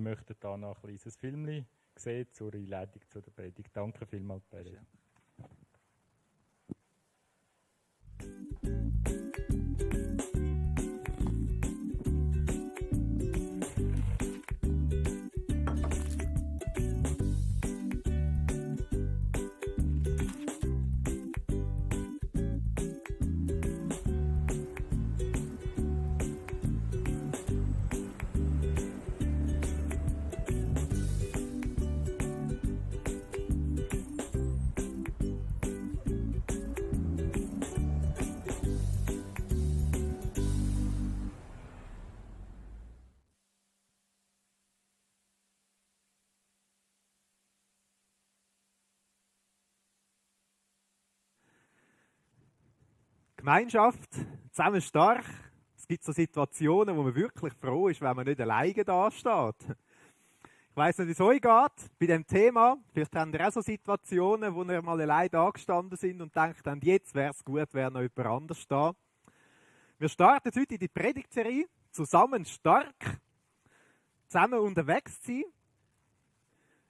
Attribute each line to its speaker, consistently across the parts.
Speaker 1: Wir möchten hier noch ein kleines Film sehen zur Einleitung zu der Predigt. Danke vielmals, Peri.
Speaker 2: Gemeinschaft, zusammen stark. Es gibt so Situationen, wo man wirklich froh ist, wenn man nicht alleine da steht. Ich weiss nicht, wie es euch geht bei diesem Thema. Vielleicht habt ihr auch so Situationen, wo ihr mal alleine da gestanden sind und denkt, jetzt wäre es gut, wäre noch jemand anders da. Wir starten heute in die Predigtserie «Zusammen stark», zusammen unterwegs sein.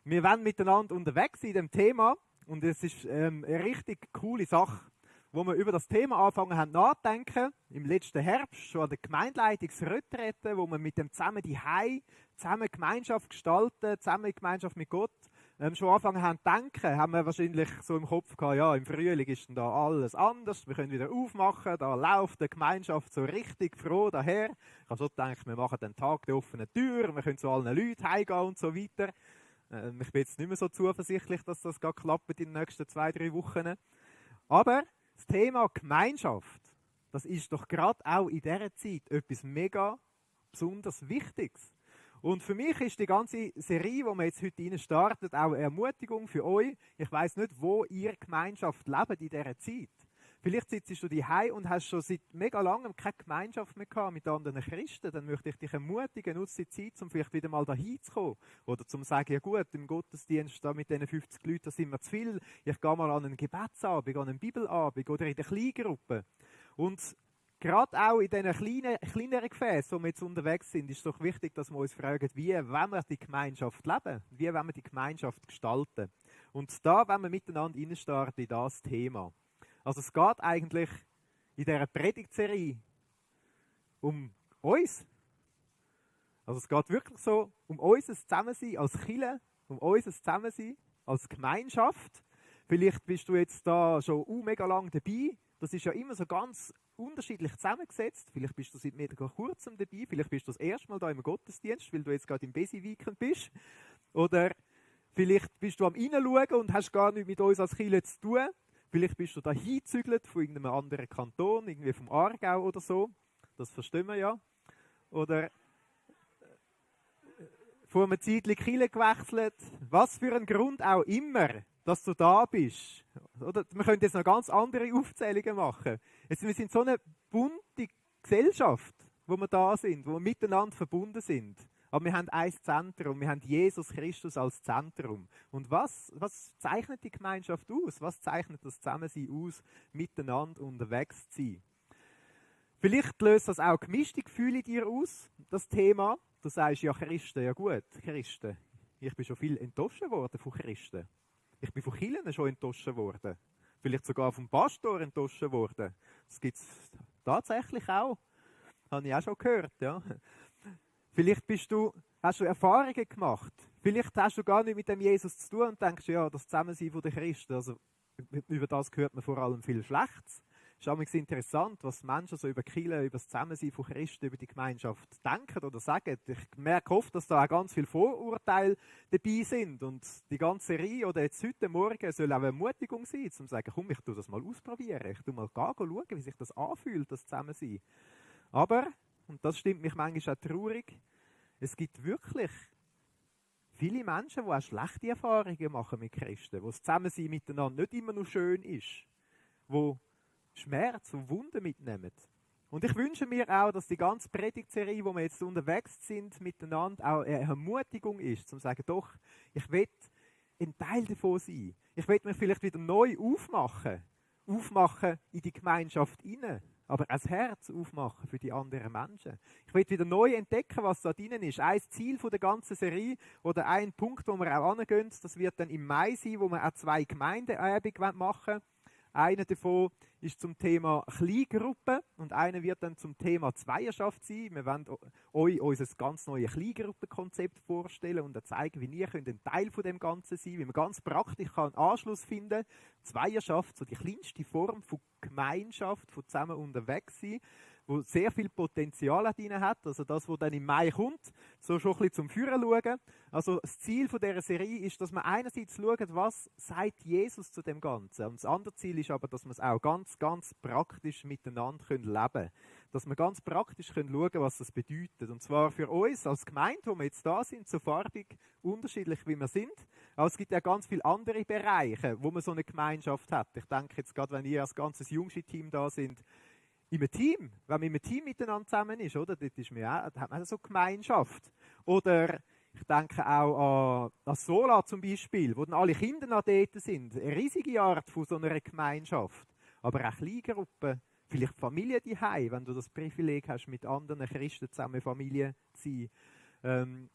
Speaker 2: Wir wollen miteinander unterwegs sein in diesem Thema und es ist eine richtig coole Sache, wo wir über das Thema angefangen haben nachzudenken, im letzten Herbst, schon an der Gemeindeleitungsretrette, wo wir mit dem zusammen die Hei, zusammen Gemeinschaft gestalten, zusammen Gemeinschaft mit Gott, schon angefangen haben zu denken, haben wir wahrscheinlich so im Kopf gehabt, ja, im Frühling ist dann da alles anders, wir können wieder aufmachen, da läuft die Gemeinschaft so richtig froh daher. Ich habe so gedacht, wir machen den Tag der offenen Tür, wir können zu allen Leuten heimgehen und so weiter. Ich bin jetzt nicht mehr so zuversichtlich, dass das klappt in den nächsten 2-3 Wochen. Aber das Thema Gemeinschaft, das ist doch gerade auch in dieser Zeit etwas mega besonders Wichtiges. Und für mich ist die ganze Serie, die wir jetzt heute rein startet, auch eine Ermutigung für euch. Ich weiss nicht, wo ihr Gemeinschaft lebt in dieser Zeit. Vielleicht sitzt du daheim und hast schon seit mega langem keine Gemeinschaft mehr gehabt mit anderen Christen. Dann möchte ich dich ermutigen, nutze die Zeit, um vielleicht wieder mal dahin zu kommen. Oder zum sagen, ja gut, im Gottesdienst da mit diesen 50 Leuten, da sind wir zu viel. Ich gehe mal an einen Gebetsabend, an einen Bibelabend oder in der Kleingruppe. Und gerade auch in diesen kleineren Gefäßen, wo wir jetzt unterwegs sind, ist es doch wichtig, dass wir uns fragen, wie wollen wir die Gemeinschaft leben? Wie wollen wir die Gemeinschaft gestalten? Und da wollen wir miteinander reinstarten in das Thema. Also es geht eigentlich in dieser Predigtserie um uns. Also es geht wirklich so um unser Zusammensein als Kirche, um unser Zusammensein als Gemeinschaft. Vielleicht bist du jetzt da schon mega lang dabei. Das ist ja immer so ganz unterschiedlich zusammengesetzt. Vielleicht bist du seit mega kurzem dabei. Vielleicht bist du das erste Mal da im Gottesdienst, weil du jetzt gerade im Besi-Weekend bist. Oder vielleicht bist du am Reinschauen und hast gar nichts mit uns als Kirche zu tun. Vielleicht bist du da hingezügelt von irgendeinem anderen Kanton, irgendwie vom Aargau oder so. Das verstehen wir ja. Oder vor einer Zeit die Kirche gewechselt. Was für ein Grund auch immer, dass du da bist. Oder wir können jetzt noch ganz andere Aufzählungen machen. Jetzt, wir sind so eine bunte Gesellschaft, wo wir da sind, wo wir miteinander verbunden sind. Aber wir haben ein Zentrum, wir haben Jesus Christus als Zentrum. Und was zeichnet die Gemeinschaft aus? Was zeichnet das Zusammensein aus, miteinander unterwegs zu sein? Vielleicht löst das auch gemischte Gefühle in dir aus, das Thema. Du sagst, ja Christen, ja gut, Christen. Ich bin schon viel enttäuscht worden von Christen. Ich bin von Kirchen schon enttäuscht worden. Vielleicht sogar vom Pastor enttäuscht worden. Das gibt es tatsächlich auch. Habe ich auch schon gehört, ja. Vielleicht hast du Erfahrungen gemacht. Vielleicht hast du gar nicht mit dem Jesus zu tun und denkst, ja, das Zusammensein der Christen, also über das hört man vor allem viel Schlechtes. Es ist auch interessant, was Menschen so über Kirche, über das Zusammensein von Christen, über die Gemeinschaft denken oder sagen. Ich merke oft, dass da auch ganz viele Vorurteile dabei sind. Und die ganze Reihe oder jetzt heute Morgen soll auch eine Ermutigung sein, um zu sagen, komm, ich tu das mal ausprobieren. Ich tu mal schauen, wie sich das anfühlt, das Zusammensein. Aber, und das stimmt mich manchmal auch traurig, es gibt wirklich viele Menschen, die auch schlechte Erfahrungen machen mit Christen, wo das Zusammensein miteinander nicht immer nur schön ist, wo Schmerz und Wunden mitnehmen. Und ich wünsche mir auch, dass die ganze Predigtserie, wo wir jetzt unterwegs sind, miteinander auch eine Ermutigung ist, zum zu sagen, doch, ich will ein Teil davon sein. Ich will mich vielleicht wieder neu aufmachen in die Gemeinschaft hinein. aber auch das Herz aufmachen für die anderen Menschen. Ich will wieder neu entdecken, was da drin ist. Ein Ziel der ganzen Serie oder ein Punkt, wo wir auch angehen, das wird dann im Mai sein, wo wir auch 2 Gemeindeabende machen wollen. Einer davon ist zum Thema Kleingruppen und einer wird dann zum Thema Zweierschaft sein. Wir wollen euch unser ganz neues Kleingruppenkonzept vorstellen und zeigen, wie ihr ein Teil von dem Ganzen sein könnt, wie man ganz praktisch einen Anschluss finden kann. Zweierschaft, so die kleinste Form von Gemeinschaft, von zusammen unterwegs sein, wo sehr viel Potenzial drin hat. Also das, was dann im Mai kommt, so schon ein bisschen zum Führen schauen. Also das Ziel von dieser Serie ist, dass man einerseits schaut, was sagt Jesus zu dem Ganzen. Und das andere Ziel ist aber, dass wir es auch ganz, ganz praktisch miteinander leben können. Dass wir ganz praktisch schauen können, was das bedeutet. Und zwar für uns als Gemeinde, wo wir jetzt da sind, so farbig unterschiedlich wie wir sind. Aber es gibt ja ganz viele andere Bereiche, wo man so eine Gemeinschaft hat. Ich denke jetzt gerade, wenn ihr als ganzes Jungschi-Team da sind, in einem Team, wenn man in einem Team miteinander zusammen ist, oder? Dort ist man auch, da hat man so Gemeinschaft. Oder ich denke auch an Sola zum Beispiel, wo dann alle Kinder noch dort sind. Eine riesige Art von so einer Gemeinschaft. Aber auch Kleingruppen, vielleicht Familie daheim, wenn du das Privileg hast, mit anderen Christen zusammen Familie zu sein.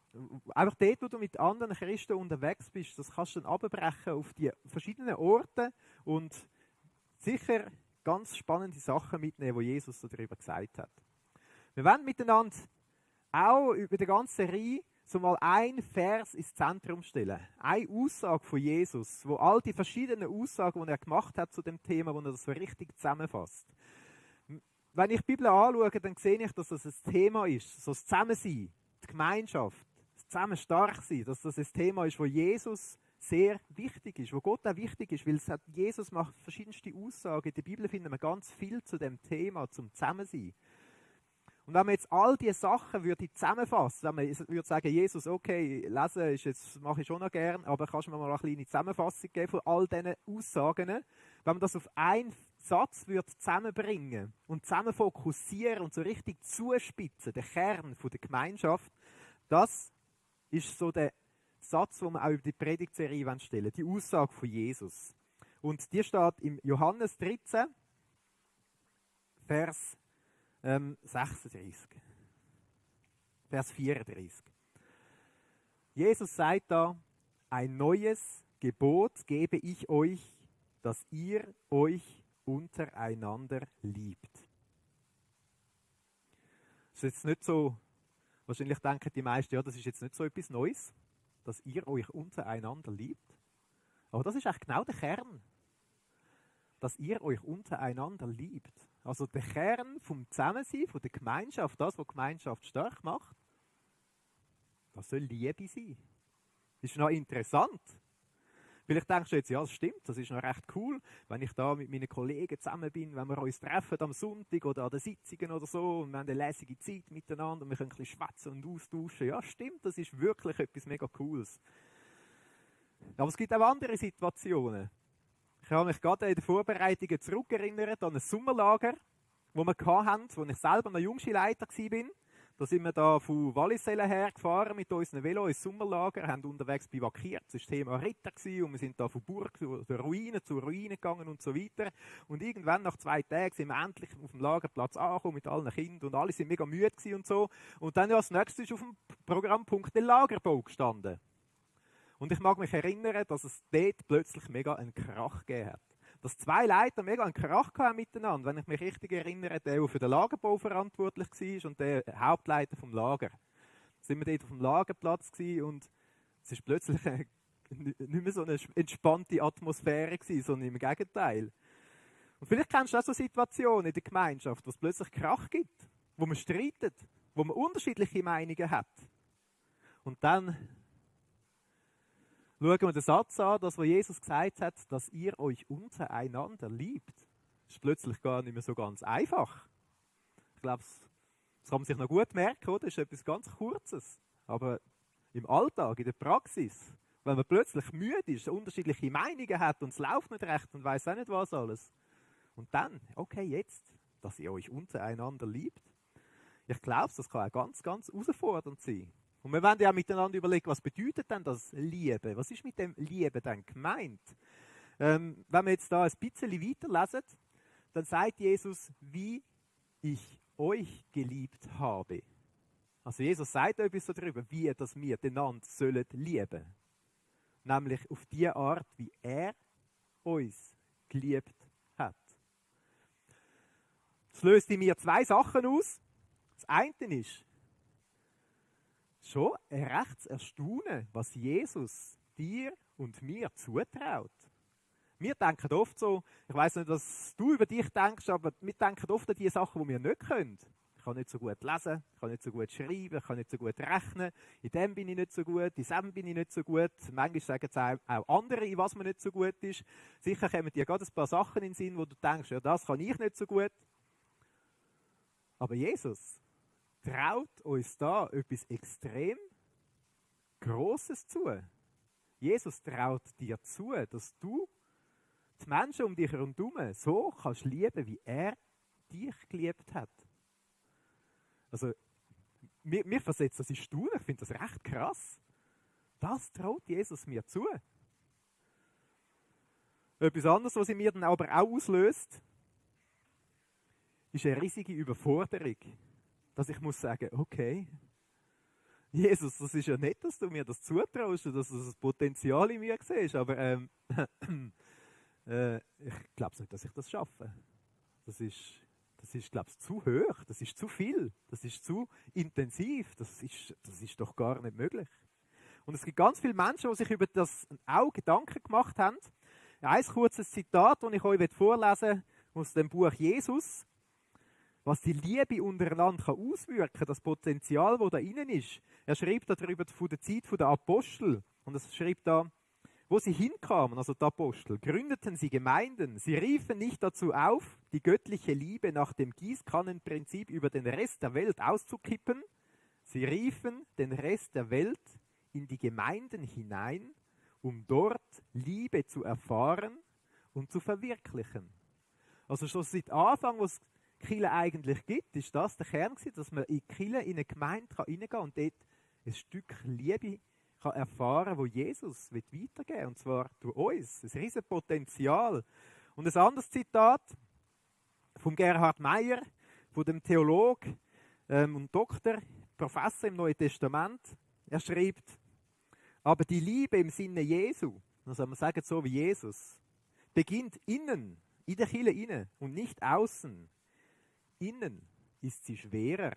Speaker 2: Einfach dort, wo du mit anderen Christen unterwegs bist, das kannst du dann abbrechen auf die verschiedenen Orte und sicher ganz spannende Sachen mitnehmen, die Jesus darüber gesagt hat. Wir werden miteinander auch über die ganze Serie so mal einen Vers ins Zentrum stellen. Eine Aussage von Jesus, wo all die verschiedenen Aussagen, die er gemacht hat zu dem Thema, wo er das so richtig zusammenfasst. Wenn ich die Bibel anschaue, dann sehe ich, dass das ein Thema ist, so das Zusammensein, die Gemeinschaft, das Zusammen stark sein, dass das ein Thema ist, wo Jesus sehr wichtig ist, wo Gott auch wichtig ist, weil Jesus macht verschiedenste Aussagen. In der Bibel finden wir ganz viel zu dem Thema, zum Zusammensein. Und wenn man jetzt all diese Sachen würde zusammenfassen, wenn man würde sagen, Jesus, okay, lesen ist jetzt, mache ich schon noch gern, aber kannst du mir mal eine kleine Zusammenfassung geben von all diesen Aussagen? Wenn man das auf einen Satz würde zusammenbringen und zusammen fokussieren und so richtig zuspitzen, der Kern der Gemeinschaft, das ist so der Satz, den wir auch über die Predigtserie stellen, die Aussage von Jesus. Und die steht im Johannes 13, Vers 36. Vers 34. Jesus sagt da, ein neues Gebot gebe ich euch, dass ihr euch untereinander liebt. Das ist jetzt nicht so, wahrscheinlich denken die meisten, ja, das ist jetzt nicht so etwas Neues, dass ihr euch untereinander liebt. Aber das ist eigentlich genau der Kern. Dass ihr euch untereinander liebt. Also der Kern vom Zusammensein, von der Gemeinschaft, das, was Gemeinschaft stark macht, das soll Liebe sein. Das ist noch interessant. Vielleicht denkst du jetzt, ja, das stimmt, das ist noch recht cool, wenn ich da mit meinen Kollegen zusammen bin, wenn wir uns treffen am Sonntag oder an den Sitzungen oder so und wir haben eine lässige Zeit miteinander und wir können ein bisschen schwätzen und austauschen. Ja, stimmt, das ist wirklich etwas mega Cooles. Aber es gibt auch andere Situationen. Ich habe mich gerade in den Vorbereitungen zurückerinnert an ein Sommerlager, das wir hatten, wo ich selber noch Jungschi-Leiter war. Da sind wir da von Wallisellen her gefahren mit unseren Velo ins Sommerlager, haben unterwegs bivakiert. Das war das Thema Ritter und wir sind da von Burg zu Ruine gegangen und so weiter. Und irgendwann nach 2 Tagen sind wir endlich auf dem Lagerplatz angekommen mit allen Kindern und alle sind mega müde und so. Und dann als nächstes ist auf dem Programmpunkt der Lagerbau gestanden. Und ich mag mich erinnern, dass es dort plötzlich mega einen Krach gegeben hat. Dass 2 Leiter mega einen Krach hatten miteinander, wenn ich mich richtig erinnere, der für den Lagerbau verantwortlich war und der Hauptleiter vom Lager. Da sind wir dort auf dem Lagerplatz und es ist plötzlich nicht mehr so eine entspannte Atmosphäre gewesen, sondern im Gegenteil. Und vielleicht kennst du auch so Situationen in der Gemeinschaft, wo es plötzlich Krach gibt, wo man streitet, wo man unterschiedliche Meinungen hat. Und dann schauen wir den Satz an, das, was Jesus gesagt hat, dass ihr euch untereinander liebt. Das ist plötzlich gar nicht mehr so ganz einfach. Ich glaube, das kann man sich noch gut merken, oder? Das ist etwas ganz Kurzes. Aber im Alltag, in der Praxis, wenn man plötzlich müde ist, unterschiedliche Meinungen hat und es läuft nicht recht und weiss auch nicht was alles. Und dann, okay, jetzt, dass ihr euch untereinander liebt. Ich glaube, das kann auch ganz, ganz herausfordernd sein. Und wir werden ja miteinander überlegen, was bedeutet denn das Liebe? Was ist mit dem Liebe denn gemeint? Wenn wir jetzt da ein bisschen weiterlesen, dann sagt Jesus, wie ich euch geliebt habe. Also Jesus sagt etwas darüber, wie dass wir einander sollen lieben. Nämlich auf die Art, wie er uns geliebt hat. Das löst in mir zwei Sachen aus. Das eine ist schon ein rechtes Erstaunen, was Jesus dir und mir zutraut. Wir denken oft so, ich weiss nicht, was du über dich denkst, aber wir denken oft an die Sachen, die wir nicht können. Ich kann nicht so gut lesen, ich kann nicht so gut schreiben, ich kann nicht so gut rechnen, in dem bin ich nicht so gut, in dem bin ich nicht so gut. Manchmal sagen es auch andere, in was man nicht so gut ist. Sicher kommen dir gerade ein paar Sachen in den Sinn, wo du denkst, ja, das kann ich nicht so gut. Aber Jesus traut uns da etwas extrem Grosses zu. Jesus traut dir zu, dass du die Menschen um dich herum so kannst lieben, wie er dich geliebt hat. Also, mir versetzt das in Staunen, ich finde das recht krass. Das traut Jesus mir zu. Etwas anderes, was in mir dann aber auch auslöst, ist eine riesige Überforderung. Dass ich muss sagen, okay, Jesus, das ist ja nett, dass du mir das zutraust, dass du das Potenzial in mir siehst, aber ich glaube nicht, dass ich das schaffe. Das ist, glaube ich, zu hoch, das ist zu viel, das ist zu intensiv, das ist doch gar nicht möglich. Und es gibt ganz viele Menschen, die sich über das auch Gedanken gemacht haben. Ein kurzes Zitat, das ich euch vorlesen will, aus dem Buch Jesus, was die Liebe untereinander auswirken kann, das Potenzial, das da innen ist. Er schreibt darüber von der Zeit der Apostel. Und er schreibt da, wo sie hinkamen, also die Apostel, gründeten sie Gemeinden. Sie riefen nicht dazu auf, die göttliche Liebe nach dem Gießkannenprinzip über den Rest der Welt auszukippen. Sie riefen den Rest der Welt in die Gemeinden hinein, um dort Liebe zu erfahren und zu verwirklichen. Also schon seit Anfang, was Kirche eigentlich gibt, ist das der Kern gewesen, dass man in die Kirche, in eine Gemeinde reingehen kann und dort ein Stück Liebe kann erfahren, wo Jesus weitergeben will, und zwar durch uns. Ein riesiges Potenzial. Und ein anderes Zitat von Gerhard Meyer, von dem Theolog und Doktor, Professor im Neuen Testament. Er schreibt, aber die Liebe im Sinne Jesu, also man sagt so wie Jesus, beginnt innen, in der Kirche innen und nicht außen. Innen ist sie schwerer.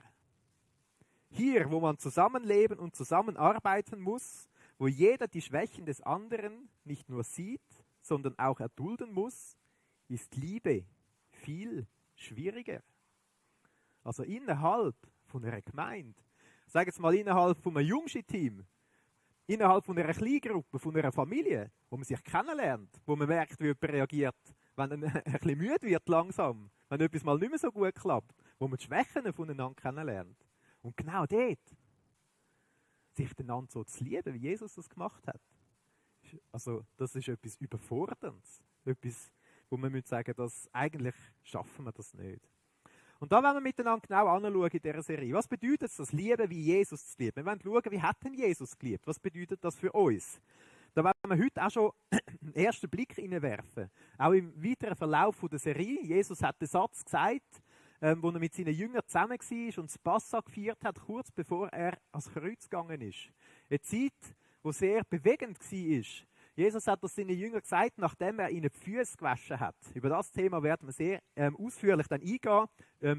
Speaker 2: Hier, wo man zusammenleben und zusammenarbeiten muss, wo jeder die Schwächen des anderen nicht nur sieht, sondern auch erdulden muss, ist Liebe viel schwieriger. Also innerhalb von einer Gemeinde, ich sage jetzt mal innerhalb von einem Jungschi-Team, innerhalb von einer Kleingruppe, von einer Familie, wo man sich kennenlernt, wo man merkt, wie jemand reagiert, wenn er ein bisschen müde wird langsam, wenn etwas mal nicht mehr so gut klappt, wo man die Schwächen voneinander kennenlernt. Und genau dort, sich einander so zu lieben, wie Jesus das gemacht hat. Also das ist etwas Überforderndes. Etwas, wo man muss sagen, dass eigentlich schaffen wir das nicht. Und da wollen wir miteinander genau anschauen in dieser Serie. Was bedeutet es, das Lieben wie Jesus zu lieben? Wir wollen schauen, wie hat denn Jesus geliebt? Was bedeutet das für uns? Da wollen wir heute auch schon einen ersten Blick hineinwerfen. Auch im weiteren Verlauf der Serie. Jesus hat den Satz gesagt, wo er mit seinen Jüngern zusammen war und das Passa gefeiert hat, kurz bevor er ans Kreuz gegangen ist. Eine Zeit, die sehr bewegend war. Jesus hat das seinen Jüngern gesagt, nachdem er ihnen die Füße gewaschen hat. Über das Thema werden wir sehr ausführlich dann eingehen.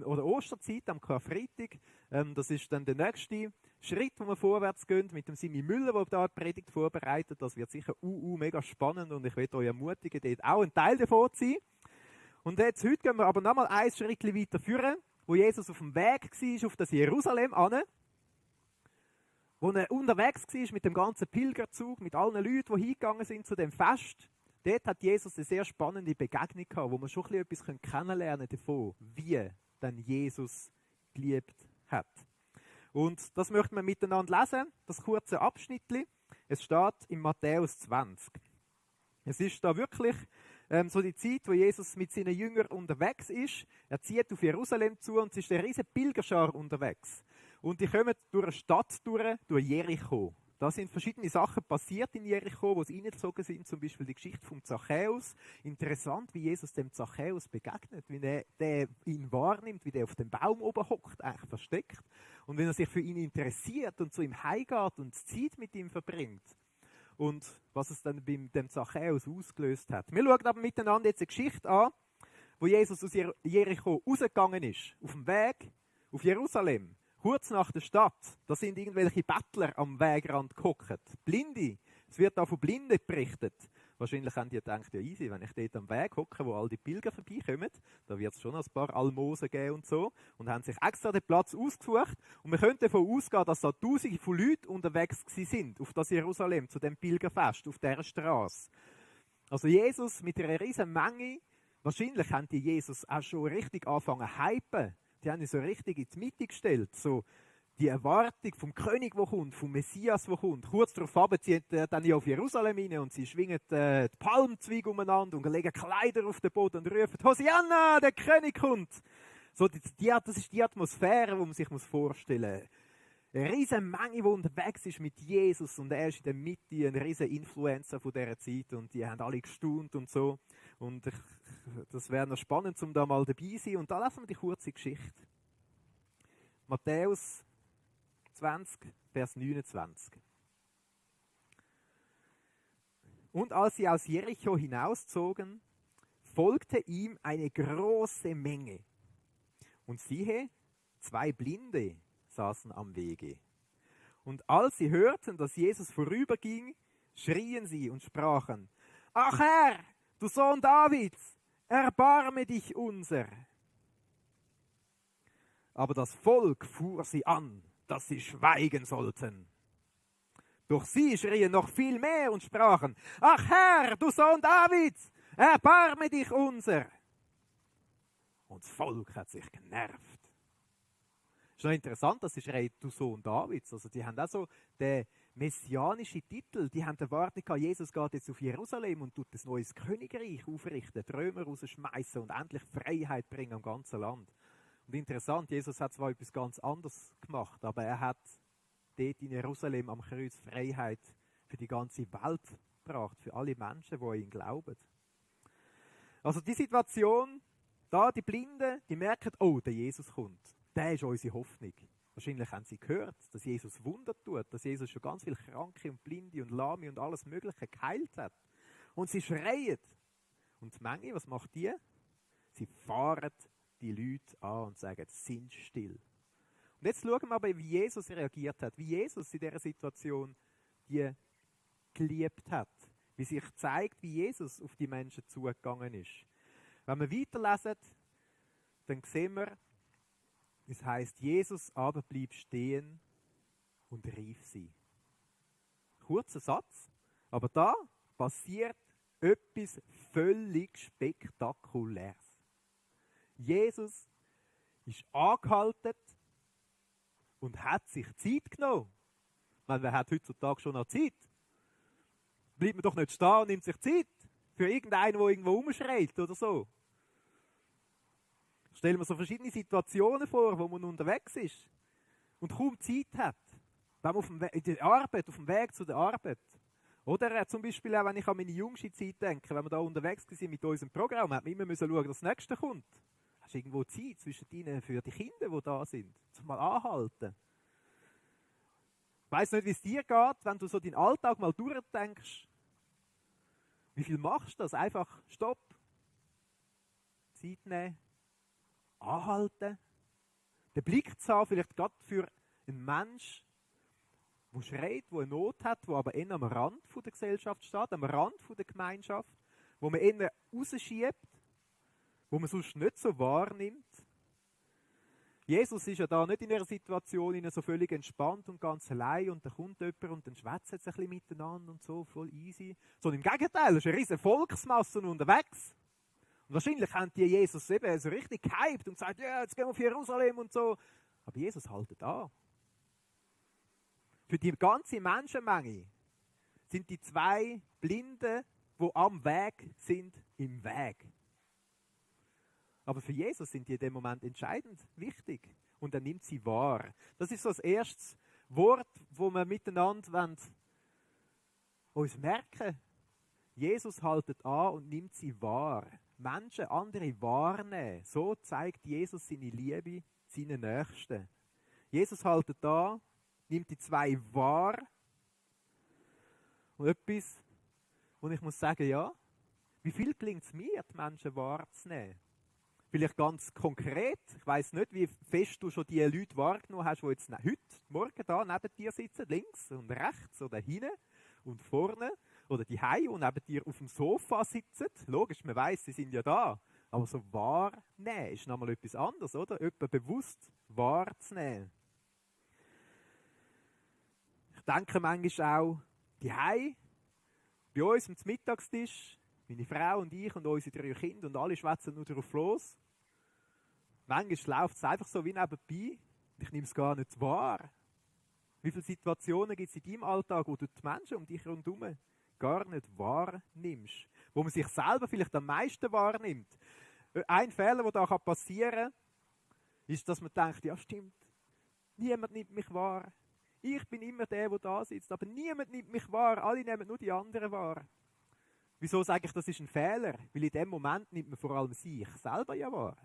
Speaker 2: Oder Osterzeit, am Karfreitag. Das ist dann der nächste Schritt, wo wir vorwärts gehen, mit dem Simi Müller, der da die Predigt vorbereitet. Das wird sicher mega spannend und ich möchte euch ermutigen, dort auch ein Teil davon zu sein. Und jetzt, heute gehen wir aber nochmal ein Schritt weiter führen, wo Jesus auf dem Weg war, auf das Jerusalem an, wo er unterwegs war mit dem ganzen Pilgerzug, mit allen Leuten, die hingegangen sind zu dem Fest. Dort hat Jesus eine sehr spannende Begegnung gehabt, wo man schon etwas kennenlernen davon, wie dann Jesus geliebt hat. Und das möchten wir miteinander lesen, das kurze Abschnittli. Es steht in Matthäus 20. Es ist da wirklich so die Zeit, wo Jesus mit seinen Jüngern unterwegs ist. Er zieht auf Jerusalem zu und es ist eine riesige Pilgerschar unterwegs. Und die kommen durch eine Stadt durch Jericho. Da sind verschiedene Sachen passiert in Jericho, wo sie reingezogen sind, zum Beispiel die Geschichte vom Zachäus. Interessant, wie Jesus dem Zachäus begegnet, wie der ihn wahrnimmt, wie der auf dem Baum oben hockt, eigentlich versteckt. Und wenn er sich für ihn interessiert und zu ihm heimgeht und Zeit mit ihm verbringt. Und was es dann bei dem Zachäus ausgelöst hat. Wir schauen aber miteinander jetzt eine Geschichte an, wo Jesus aus Jericho rausgegangen ist, auf dem Weg auf Jerusalem. Kurz nach der Stadt, da sind irgendwelche Bettler am Wegrand gehockt. Blinde, es wird da von Blinden berichtet. Wahrscheinlich haben die gedacht, ja easy, wenn ich dort am Weg hocke, wo all die Pilger vorbeikommen, da wird es schon ein paar Almosen geben und so. Und haben sich extra den Platz ausgesucht. Und wir können davon ausgehen, dass da Tausende von Leuten unterwegs sind auf das Jerusalem, zu dem Pilgerfest, auf dieser Straße. Also Jesus mit einer riesen Menge, wahrscheinlich haben die Jesus auch schon richtig angefangen zu hypen. Die haben ihn so richtig in die Mitte gestellt. So die Erwartung vom König, der kommt, vom Messias, der kommt. Kurz darauf ziehen dann ja auf Jerusalem rein und sie schwingen die Palmzweige umeinander und legen Kleider auf den Boden und rufen, Hosianna, der König kommt. So, das ist die Atmosphäre, die man sich vorstellen muss. Eine riesige Menge, die unterwegs ist mit Jesus und er ist in der Mitte, ein riesiger Influencer von dieser Zeit und die haben alle gestaunt und so. Und das wäre noch spannend, um da mal dabei zu sein. Und da lassen wir die kurze Geschichte. Matthäus 20, Vers 29. Und als sie aus Jericho hinauszogen, folgte ihm eine große Menge. Und siehe, 2 Blinde saßen am Wege. Und als sie hörten, dass Jesus vorüberging, schrien sie und sprachen, Ach Herr, du Sohn Davids, erbarme dich unser. Aber das Volk fuhr sie an, dass sie schweigen sollten. Doch sie schrien noch viel mehr und sprachen, Ach Herr, du Sohn Davids, erbarme dich unser. Und das Volk hat sich genervt. Es ist noch interessant, dass sie schreien, du Sohn Davids. Also die haben auch so den messianischen Titel, die haben die Erwartung gehabt, Jesus geht jetzt auf Jerusalem und tut ein neues Königreich aufrichten, die Römer rausschmeißen und endlich Freiheit bringen am ganzen Land. Und interessant, Jesus hat zwar etwas ganz anderes gemacht, aber er hat dort in Jerusalem am Kreuz Freiheit für die ganze Welt gebracht, für alle Menschen, die an ihn glauben. Also die Situation, da die Blinden, die merken, oh, der Jesus kommt. Der ist unsere Hoffnung. Wahrscheinlich haben sie gehört, dass Jesus Wunder tut, dass Jesus schon ganz viele Kranke und Blinde und Lahme und alles Mögliche geheilt hat. Und sie schreien. Und die Menge, was macht die? Sie fahren die Leute an und sagen, sind still. Und jetzt schauen wir aber, wie Jesus reagiert hat, wie Jesus in dieser Situation die geliebt hat, wie sich zeigt, wie Jesus auf die Menschen zugegangen ist. Wenn wir weiterlesen, dann sehen wir, es heißt, Jesus aber blieb stehen und rief sie. Kurzer Satz, aber da passiert etwas völlig Spektakuläres. Jesus ist angehalten und hat sich Zeit genommen. Ich meine, wer hat heutzutage schon noch Zeit? Bleibt man doch nicht stehen und nimmt sich Zeit für irgendeinen, der irgendwo rumschreit oder so. Stellen wir so verschiedene Situationen vor, wo man unterwegs ist und kaum Zeit hat. Wenn man auf dem Weg zu der Arbeit. Oder zum Beispiel auch, wenn ich an meine jüngste Zeit denke, wenn wir da unterwegs waren mit unserem Programm, hat man immer schauen, dass das Nächste kommt. Hast du irgendwo Zeit zwischen ihnen für die Kinder, die da sind? Zum mal anhalten. Ich weiss nicht, wie es dir geht, wenn du so deinen Alltag mal durchdenkst. Wie viel machst du das? Einfach Stopp. Zeit nehmen. Anhalten, den Blick zu haben, vielleicht gerade für einen Menschen, der schreit, der eine Not hat, der aber eher am Rand der Gesellschaft steht, am Rand der Gemeinschaft, wo man eher rausschiebt, wo man sonst nicht so wahrnimmt. Jesus ist ja da nicht in einer Situation so völlig entspannt und ganz allein und da kommt jemand und dann schwätzt es ein bisschen miteinander und so, voll easy. Sondern im Gegenteil, es ist eine riesige Volksmasse unterwegs. Und wahrscheinlich haben die Jesus eben so richtig gehypt und gesagt, ja, jetzt gehen wir auf Jerusalem und so. Aber Jesus haltet an. Für die ganze Menschenmenge sind die 2 Blinden, die am Weg sind, im Weg. Aber für Jesus sind die in dem Moment entscheidend wichtig. Und er nimmt sie wahr. Das ist so das Erste, Wort, wo wir miteinander uns merken. Jesus haltet an und nimmt sie wahr. Menschen, andere wahrnehmen. So zeigt Jesus seine Liebe seinen Nächsten. Jesus haltet an, nimmt die zwei wahr. Und etwas, wo ich muss sagen, ja, wie viel gelingt es mir, die Menschen wahrzunehmen? Vielleicht ganz konkret, ich weiss nicht, wie fest du schon die Leute wahrgenommen hast, die jetzt heute Morgen da neben dir sitzen, links und rechts oder hinten und vorne oder die Hause und neben dir auf dem Sofa sitzen. Logisch, man weiss, sie sind ja da. Aber so wahrnehmen ist nochmal etwas anderes, oder? Jemanden bewusst wahrzunehmen. Ich denke manchmal auch, die Hause, bei uns am Mittagstisch, meine Frau und ich und unsere 3 Kinder und alle schwätzen nur drauf los. Manchmal läuft es einfach so wie nebenbei. Ich nehme es gar nicht wahr. Wie viele Situationen gibt es in deinem Alltag, wo du die Menschen um dich herum gar nicht wahrnimmst? Wo man sich selber vielleicht am meisten wahrnimmt. Ein Fehler, der da passieren kann, ist, dass man denkt, ja stimmt, niemand nimmt mich wahr. Ich bin immer der da sitzt, aber niemand nimmt mich wahr. Alle nehmen nur die anderen wahr. Wieso sage ich, das ist ein Fehler? Weil in dem Moment nimmt man vor allem sich selber ja wahr.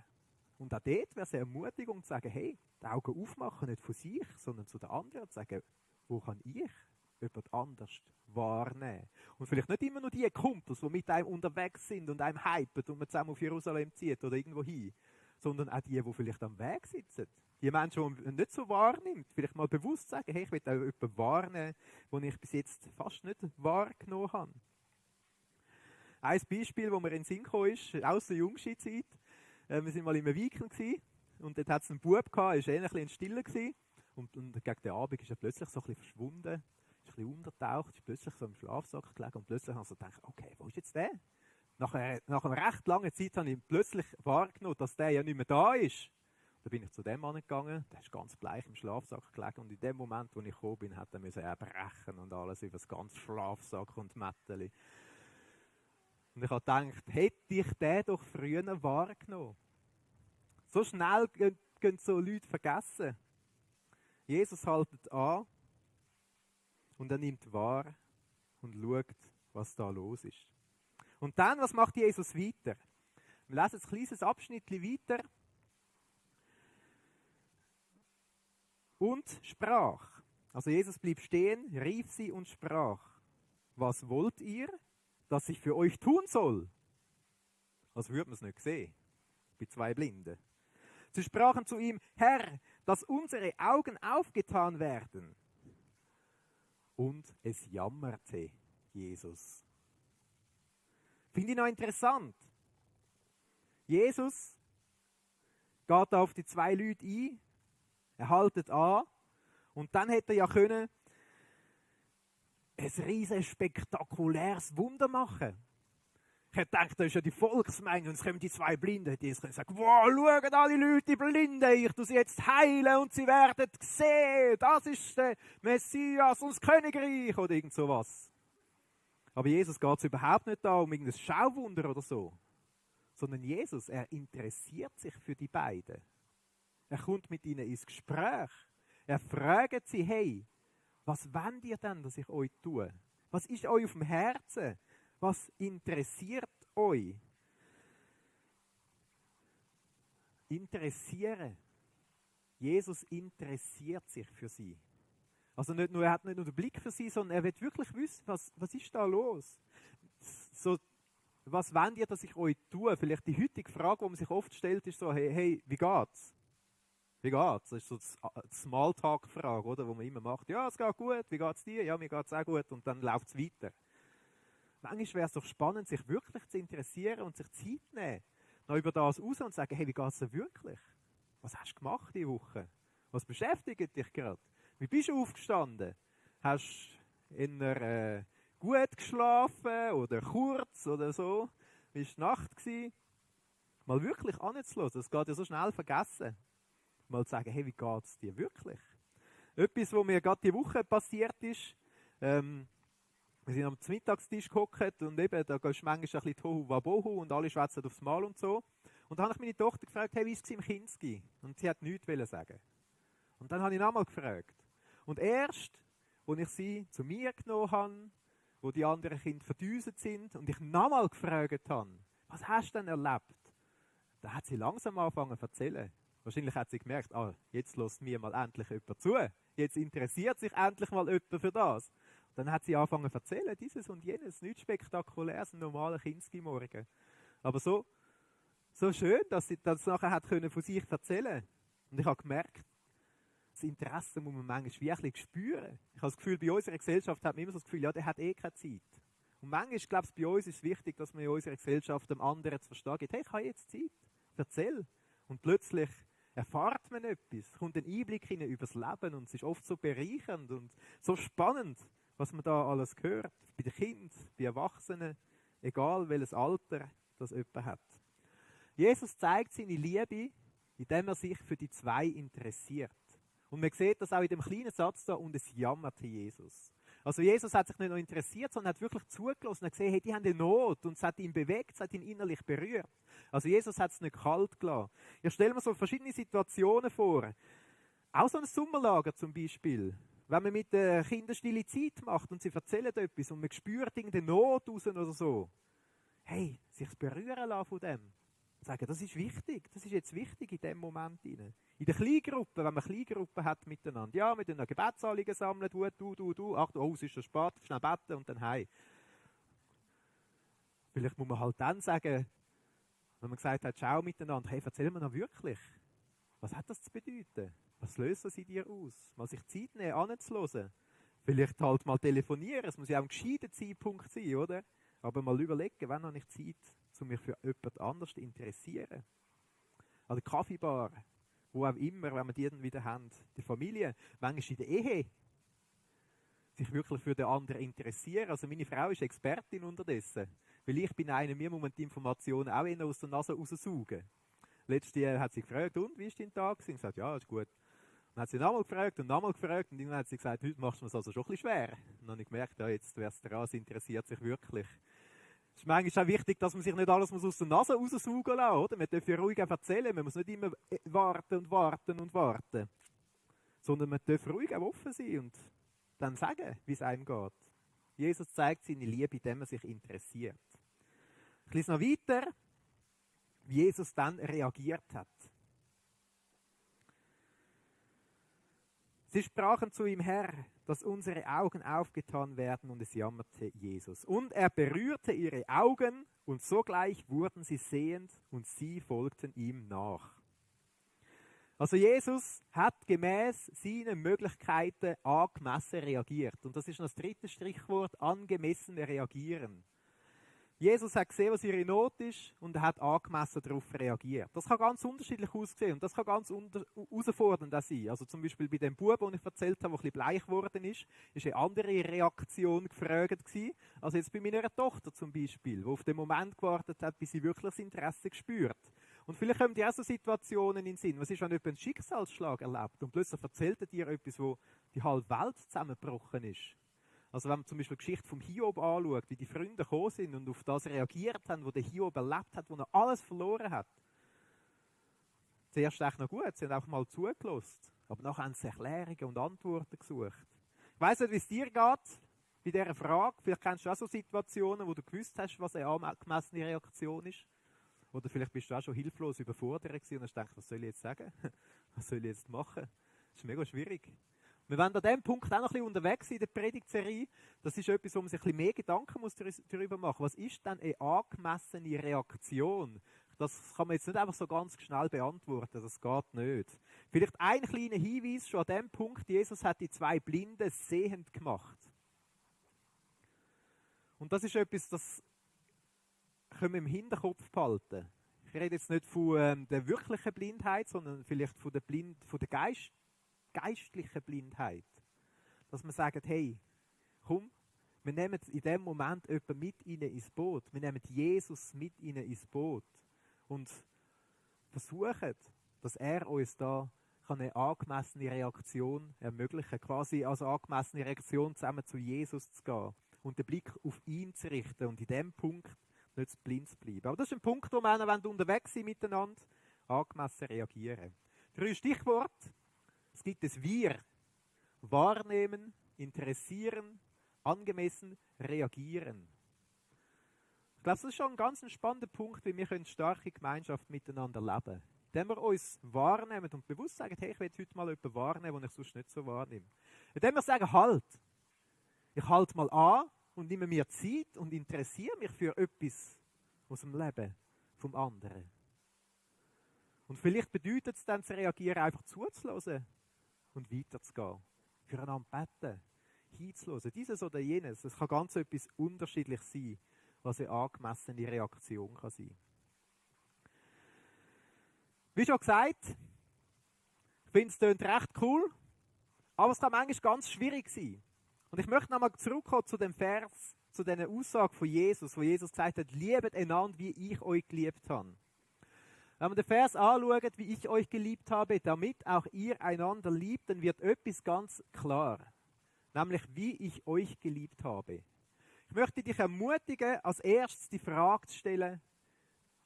Speaker 2: Und auch dort wäre es eine Ermutigung zu sagen, hey, die Augen aufmachen, nicht von sich, sondern zu den anderen, zu sagen, wo kann ich jemand anders wahrnehmen? Und vielleicht nicht immer nur die Kumpels, die mit einem unterwegs sind und einem hypen und man zusammen auf Jerusalem zieht oder irgendwo hin, sondern auch die vielleicht am Weg sitzen. Die Menschen, die man nicht so wahrnimmt, vielleicht mal bewusst sagen, hey, ich will auch jemanden wahrnehmen, den ich bis jetzt fast nicht wahrgenommen habe. Ein Beispiel, wo mir in den Sinn kam, ist aus der Jungschulzeit. Wir waren mal in einem Weekend und dort hat es einen Bub gehabt, er war eher ein stiller gewesen. Und gegen den Abend ist er plötzlich so ein bisschen verschwunden, ist ein bisschen untertaucht, ist plötzlich so im Schlafsack gelegen und plötzlich habe ich so gedacht, okay, wo ist jetzt der? Nach einer recht langen Zeit habe ich plötzlich wahrgenommen, dass der ja nicht mehr da ist. Da bin ich zu dem Mann gegangen, der ist ganz bleich im Schlafsack gelegen und in dem Moment, wo ich gekommen bin, hat er erbrechen und alles über das ganze Schlafsack und Mätteli. Und ich habe gedacht, hätte ich den doch früher wahrgenommen. So schnell gehen so Leute vergessen. Jesus haltet an und er nimmt wahr und schaut, was da los ist. Und dann, was macht Jesus weiter? Wir lesen ein kleines Abschnitt weiter. Und sprach. Also Jesus blieb stehen, rief sie und sprach. Was wollt ihr, dass ich für euch tun soll? Also würde man es nicht sehen, bei 2 Blinden. Sie sprachen zu ihm, Herr, dass unsere Augen aufgetan werden. Und es jammerte Jesus. Finde ich noch interessant. Jesus geht auf die 2 Leute ein, er haltet an und dann hätte er ja können ein riesen spektakuläres Wunder machen. Ich hätte gedacht, das ist ja die Volksmenge und es kommen die 2 Blinden, die sagen, wow, schauen alle Leute, die Blinden, ich tue sie jetzt heilen und sie werden sehen, das ist der Messias und das Königreich oder irgend sowas. Aber Jesus geht es überhaupt nicht da um irgendein Schauwunder oder so, sondern Jesus, er interessiert sich für die beiden. Er kommt mit ihnen ins Gespräch. Er fragt sie, hey, was wollt ihr denn, dass ich euch tue? Was ist euch auf dem Herzen? Was interessiert euch? Interessieren. Jesus interessiert sich für sie. Also nicht nur, er hat nicht nur den Blick für sie, sondern er will wirklich wissen, was ist da los? So, was wollt ihr, dass ich euch tue? Vielleicht die heutige Frage, die man sich oft stellt, ist so, hey, wie geht's? Wie geht's? Das ist so die Smalltalk-Frage, oder, die man immer macht. Ja, es geht gut. Wie geht's dir? Ja, mir geht's auch gut. Und dann läuft es weiter. Manchmal wäre es doch spannend, sich wirklich zu interessieren und sich Zeit zu nehmen, noch über das raus und zu sagen, hey, wie geht's dir wirklich? Was hast du gemacht diese Woche? Was beschäftigt dich gerade? Wie bist du aufgestanden? Hast du eher gut geschlafen oder kurz oder so? Wie war die Nacht gewesen? Mal wirklich anzulassen, das geht ja so schnell vergessen. Mal zu sagen, hey, wie geht es dir wirklich? Etwas, was mir gerade diese Woche passiert ist, wir sind am Mittagstisch gehockt und eben, da ist manchmal ein bisschen Tohu Wabohu und alle schwätzen aufs Mal und so. Und dann habe ich meine Tochter gefragt, hey, wie war es im Kinski? Und sie hat nichts sagen. Und dann habe ich nochmal gefragt. Und erst, als ich sie zu mir genommen habe, wo die anderen Kinder verdüset sind und ich nochmal gefragt habe, was hast du denn erlebt? Da hat sie langsam angefangen zu erzählen. Wahrscheinlich hat sie gemerkt, jetzt lässt mir mal endlich jemand zu. Jetzt interessiert sich endlich mal jemand für das. Dann hat sie angefangen zu erzählen, dieses und jenes, nichts Spektakuläres, ein normaler Kinski-Morgen. Aber so schön, dass sie das nachher hat können von sich erzählen. Und ich habe gemerkt, das Interesse muss man manchmal wirklich spüren. Ich habe das Gefühl, bei unserer Gesellschaft hat man immer so das Gefühl, ja, der hat keine Zeit. Und manchmal, glaube ich, bei uns ist es wichtig, dass man in unserer Gesellschaft dem anderen zu verstehen gibt, hey, ich habe jetzt Zeit, erzähl. Und plötzlich erfahrt man etwas, kommt ein Einblick in über das Leben und es ist oft so bereichernd und so spannend, was man da alles hört. Bei den Kindern, bei Erwachsenen, egal welches Alter das jemand hat. Jesus zeigt seine Liebe, indem er sich für die zwei interessiert. Und man sieht das auch in dem kleinen Satz da, und es jammerte Jesus. Also Jesus hat sich nicht nur interessiert, sondern hat wirklich zugelassen und hat gesehen, hey, die haben eine Not und es hat ihn bewegt, es hat ihn innerlich berührt. Also Jesus hat es nicht kalt gelassen. Ich stelle mir so verschiedene Situationen vor. Auch so ein Sommerlager zum Beispiel. Wenn man mit den Kindern stille Zeit macht und sie erzählen etwas und man spürt irgendeine Not raus oder so. Hey, sich berühren lassen von dem. Sagen, das ist wichtig, das ist jetzt wichtig in dem Moment. In der Kleingruppe, wenn man Kleingruppen hat miteinander, ja, mit einer Gebetsanliegen sammeln, du, ach, es ist schon spät, schnell beten und dann heim. Vielleicht muss man halt dann sagen, wenn man gesagt hat, schau miteinander, hey, erzähl mir noch wirklich, was hat das zu bedeuten? Was löst das in dir aus? Mal sich Zeit nehmen, anzuhören. Vielleicht halt mal telefonieren, es muss ja auch ein gescheiter Zeitpunkt sein, oder? Aber mal überlegen, wann habe ich Zeit, um mich für jemand anderes zu interessieren. An der Kaffeebar, wo auch immer, wenn wir die dann wieder haben. Die Familie, manchmal in der Ehe. Sich wirklich für den anderen interessieren. Also meine Frau ist Expertin unterdessen. Weil ich bin einer, mir muss man die Informationen auch eher aus der Nase raussaugen. Letztes Jahr hat sie gefragt, und, wie ist dein Tag? Sie hat gesagt, ja, ist gut. Dann hat sie nochmal gefragt und irgendwann hat sie gesagt, heute machst du es also schon ein bisschen schwer. Und dann habe ich gemerkt, ja, jetzt wär's dran, sie interessiert sich wirklich. Es ist manchmal auch wichtig, dass man sich nicht alles aus der Nase raussaugen lässt, oder? Man darf ja ruhig erzählen, man muss nicht immer warten. Sondern man darf ruhig auch offen sein und dann sagen, wie es einem geht. Jesus zeigt seine Liebe, indem er sich interessiert. Ich lese noch weiter, wie Jesus dann reagiert hat. Sie sprachen zu ihm, Herr, dass unsere Augen aufgetan werden, und es jammerte Jesus. Und er berührte ihre Augen, und sogleich wurden sie sehend, und sie folgten ihm nach. Also Jesus hat gemäß seinen Möglichkeiten angemessen reagiert. Und das ist noch das dritte Strichwort, angemessen reagieren. Jesus hat gesehen, was ihre Not ist, und er hat angemessen darauf reagiert. Das kann ganz unterschiedlich aussehen und das kann ganz herausfordernd sein. Also zum Beispiel bei dem Bub, den ich erzählt habe, der ein bisschen bleich geworden ist eine andere Reaktion gefragt gewesen, als jetzt bei meiner Tochter zum Beispiel, die auf den Moment gewartet hat, bis sie wirklich das Interesse gespürt. Und vielleicht kommen dir auch so Situationen in den Sinn. Was ist, wenn jemand einen Schicksalsschlag erlebt und plötzlich erzählt er dir etwas, wo die halbe Welt zusammengebrochen ist? Also wenn man zum Beispiel die Geschichte vom Hiob anschaut, wie die Freunde gekommen sind und auf das reagiert haben, was der Hiob erlebt hat, wo er alles verloren hat. Zuerst echt noch gut, sie haben auch mal zugelassen. Aber nachher haben sie Erklärungen und Antworten gesucht. Ich weiss nicht, wie es dir geht bei dieser Frage. Vielleicht kennst du auch so Situationen, wo du gewusst hast, was eine angemessene Reaktion ist. Oder vielleicht bist du auch schon hilflos überfordert gewesen und hast gedacht, was soll ich jetzt sagen? Was soll ich jetzt machen? Das ist mega schwierig. Wir werden an diesem Punkt auch noch ein bisschen unterwegs in der Predigtserie. Das ist etwas, wo man sich ein bisschen mehr Gedanken muss darüber machen muss. Was ist denn eine angemessene Reaktion? Das kann man jetzt nicht einfach so ganz schnell beantworten. Das geht nicht. Vielleicht ein kleiner Hinweis schon an diesem Punkt. Jesus hat die zwei Blinden sehend gemacht. Und das ist etwas, das können wir im Hinterkopf behalten. Ich rede jetzt nicht von der wirklichen Blindheit, sondern vielleicht von der geistliche Blindheit. Dass man sagt, hey, komm, wir nehmen in dem Moment jemanden mit ihnen ins Boot. Wir nehmen Jesus mit ihnen ins Boot. Und versuchen, dass er uns da eine angemessene Reaktion ermöglichen kann. Quasi als angemessene Reaktion zusammen zu Jesus zu gehen. Und den Blick auf ihn zu richten. Und in dem Punkt nicht blind zu bleiben. Aber das ist ein Punkt, wo wir, wenn wir unterwegs sind miteinander, angemessen reagieren. 3 Stichworte. Es gibt ein Wir wahrnehmen, interessieren, angemessen reagieren. Ich glaube, das ist schon ein ganz spannender Punkt, wie wir eine starke Gemeinschaft miteinander leben können. Indem wir uns wahrnehmen und bewusst sagen, hey, ich will heute mal jemanden wahrnehmen, den ich sonst nicht so wahrnehme. Indem wir sagen, halt. Ich halte mal an und nehme mir Zeit und interessiere mich für etwas aus dem Leben vom anderen. Und vielleicht bedeutet es dann zu reagieren, einfach zuzulassen und weiterzugehen. Füreinander beten, hinzulassen, dieses oder jenes. Es kann ganz etwas unterschiedlich sein, was eine angemessene Reaktion kann sein. Wie schon gesagt, ich finde es klingt recht cool, aber es kann manchmal ganz schwierig sein. Und ich möchte nochmal zurückkommen zu dem Vers, zu dieser Aussage von Jesus, wo Jesus gesagt hat, liebet einander, wie ich euch geliebt habe. Wenn man den Vers anschaut, wie ich euch geliebt habe, damit auch ihr einander liebt, dann wird etwas ganz klar. Nämlich, wie ich euch geliebt habe. Ich möchte dich ermutigen, als erstes die Frage zu stellen,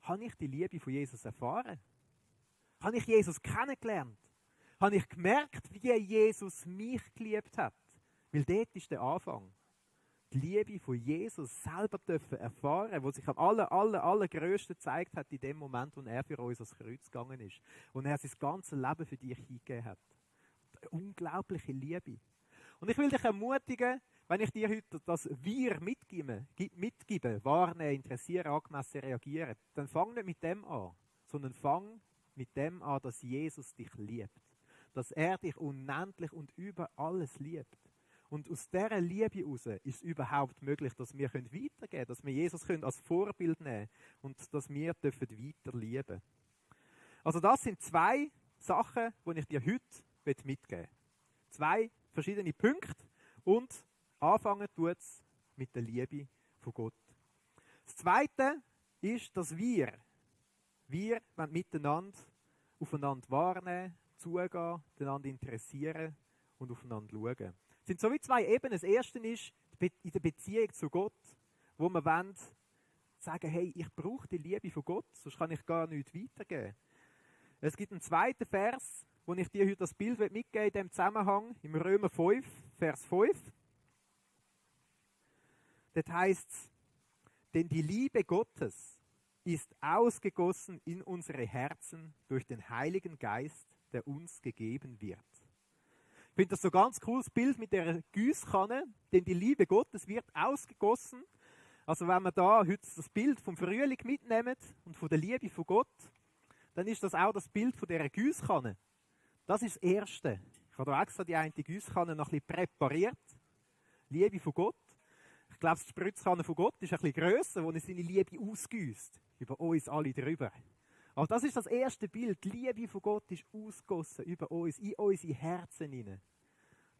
Speaker 2: habe ich die Liebe von Jesus erfahren? Habe ich Jesus kennengelernt? Habe ich gemerkt, wie Jesus mich geliebt hat? Weil dort ist der Anfang. Die Liebe von Jesus selber dürfen erfahren, wo sich am allergrößten gezeigt hat in dem Moment, wo er für uns ans Kreuz gegangen ist. Und er sein ganzes Leben für dich hingegeben hat. Eine unglaubliche Liebe. Und ich will dich ermutigen, wenn ich dir heute das Wir mitgebe, warnen, interessieren, angemessen reagieren, dann fang nicht mit dem an, sondern fang mit dem an, dass Jesus dich liebt. Dass er dich unendlich und über alles liebt. Und aus dieser Liebe heraus ist es überhaupt möglich, dass wir weitergeben können, dass wir Jesus als Vorbild nehmen können und dass wir weiter lieben dürfen. Also das sind zwei Sachen, die ich dir heute mitgeben will. Zwei verschiedene Punkte und anfangen tut es mit der Liebe von Gott. Das Zweite ist, dass wir wollen miteinander aufeinander wahrnehmen, zugehen, einander interessieren und aufeinander schauen. Es sind so wie zwei Ebenen. Das erste ist in der Beziehung zu Gott, wo wir wollen sagen, hey, ich brauche die Liebe von Gott, sonst kann ich gar nichts weitergeben. Es gibt einen zweiten Vers, wo ich dir heute das Bild mitgeben in diesem Zusammenhang, im Römer 5, Vers 5. Dort heißt es, denn die Liebe Gottes ist ausgegossen in unsere Herzen durch den Heiligen Geist, der uns gegeben wird. Ich finde das so ein ganz cooles Bild mit der Gießkanne, denn die Liebe Gottes wird ausgegossen. Also wenn wir da heute das Bild vom Frühling mitnehmen und von der Liebe von Gott, dann ist das auch das Bild von dieser Gießkanne. Das ist das Erste. Ich habe da extra die eine Gießkanne noch ein bisschen präpariert. Liebe von Gott. Ich glaube, die Spritzkanne von Gott ist ein bisschen grösser, wo er seine Liebe ausgießt. Über uns alle drüber. Aber das ist das erste Bild. Die Liebe von Gott ist ausgossen über uns, in unsere Herzen hinein.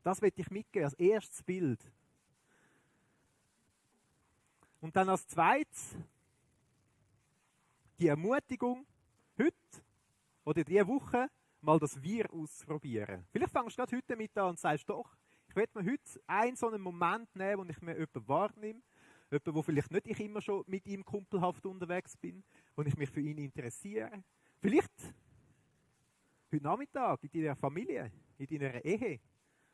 Speaker 2: Das möchte ich mitgeben als erstes Bild. Und dann als zweites die Ermutigung, heute oder diese Woche mal das Wir auszuprobieren. Vielleicht fängst du gerade heute damit an und sagst, doch, ich werde mir heute einen so einen Moment nehmen, wo ich mir jemanden wahrnehme, jemanden, wo vielleicht nicht ich immer schon mit ihm kumpelhaft unterwegs bin, wo ich mich für ihn interessiere. Vielleicht heute Nachmittag in deiner Familie, in deiner Ehe,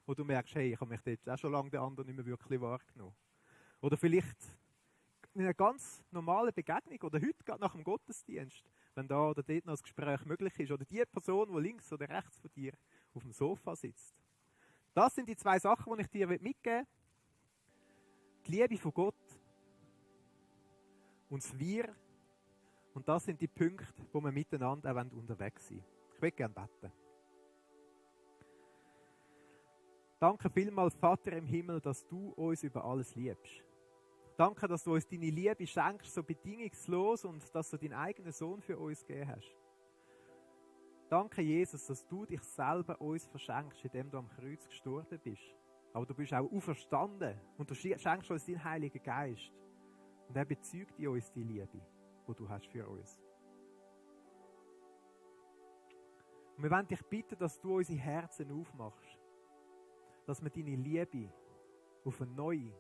Speaker 2: wo du merkst, hey, ich habe mich jetzt auch schon lange den anderen nicht mehr wirklich wahrgenommen. Oder vielleicht in einer ganz normalen Begegnung oder heute gerade nach dem Gottesdienst, wenn da oder dort noch ein Gespräch möglich ist, oder die Person, die links oder rechts von dir auf dem Sofa sitzt. Das sind die zwei Sachen, die ich dir mitgeben will. Die Liebe von Gott und das Wir. Und das sind die Punkte, wo wir miteinander auch unterwegs sind. Ich will gerne beten. Danke vielmals, Vater im Himmel, dass du uns über alles liebst. Danke, dass du uns deine Liebe schenkst, so bedingungslos, und dass du deinen eigenen Sohn für uns gegeben hast. Danke, Jesus, dass du dich selber uns verschenkst, indem du am Kreuz gestorben bist. Aber du bist auch auferstanden und du schenkst uns deinen Heiligen Geist. Und er bezeugt in uns die Liebe, die du hast für uns. Und wir wollen dich bitten, dass du unsere Herzen aufmachst. Dass wir deine Liebe auf eine neue,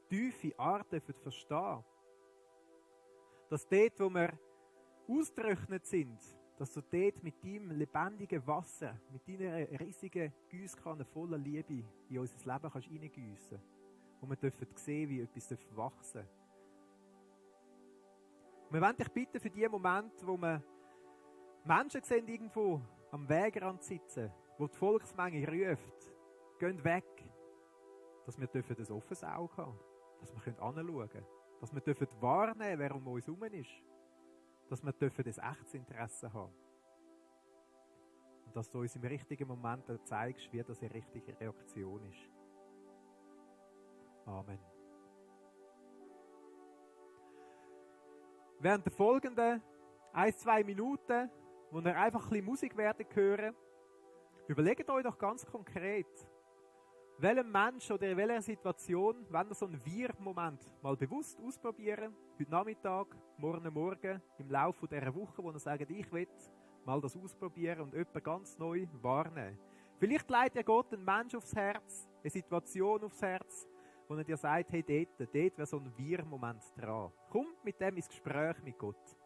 Speaker 2: tiefe Art verstehen. Dass dort, wo wir ausgerechnet sind, dass du dort mit deinem lebendigen Wasser, mit deiner riesigen Giesskanne voller Liebe in unser Leben kannst reingiessen. Wo wir dürfen sehen, wie etwas wachsen darf. Wir wollen dich bitten für die Momente, wo wir Menschen sehen, irgendwo am Wegrand sitzen, wo die Volksmenge ruft, geht weg, dass wir ein offenes Auge haben, dass wir hinschauen können, dass wir wahrnehmen dürfen, wer um uns herum ist, dass wir ein echtes Interesse haben. Und dass du uns im richtigen Moment zeigst, wie das eine richtige Reaktion ist. Amen. Während der folgenden 1-2 Minuten, wo ihr einfach ein bisschen Musik werden hören, überlegt euch doch ganz konkret, welchem Mensch oder in welcher Situation, wenn ihr so einen Wir-Moment mal bewusst ausprobieren, heute Nachmittag, morgen, im Laufe dieser Woche, wo ihr sagt, ich will mal das ausprobieren und jemanden ganz neu wahrnehmen. Vielleicht leitet ja Gott einen Mensch aufs Herz, eine Situation aufs Herz, wo er dir sagt, hey, dort wäre so ein Wir-Moment dran. Komm mit dem ins Gespräch mit Gott.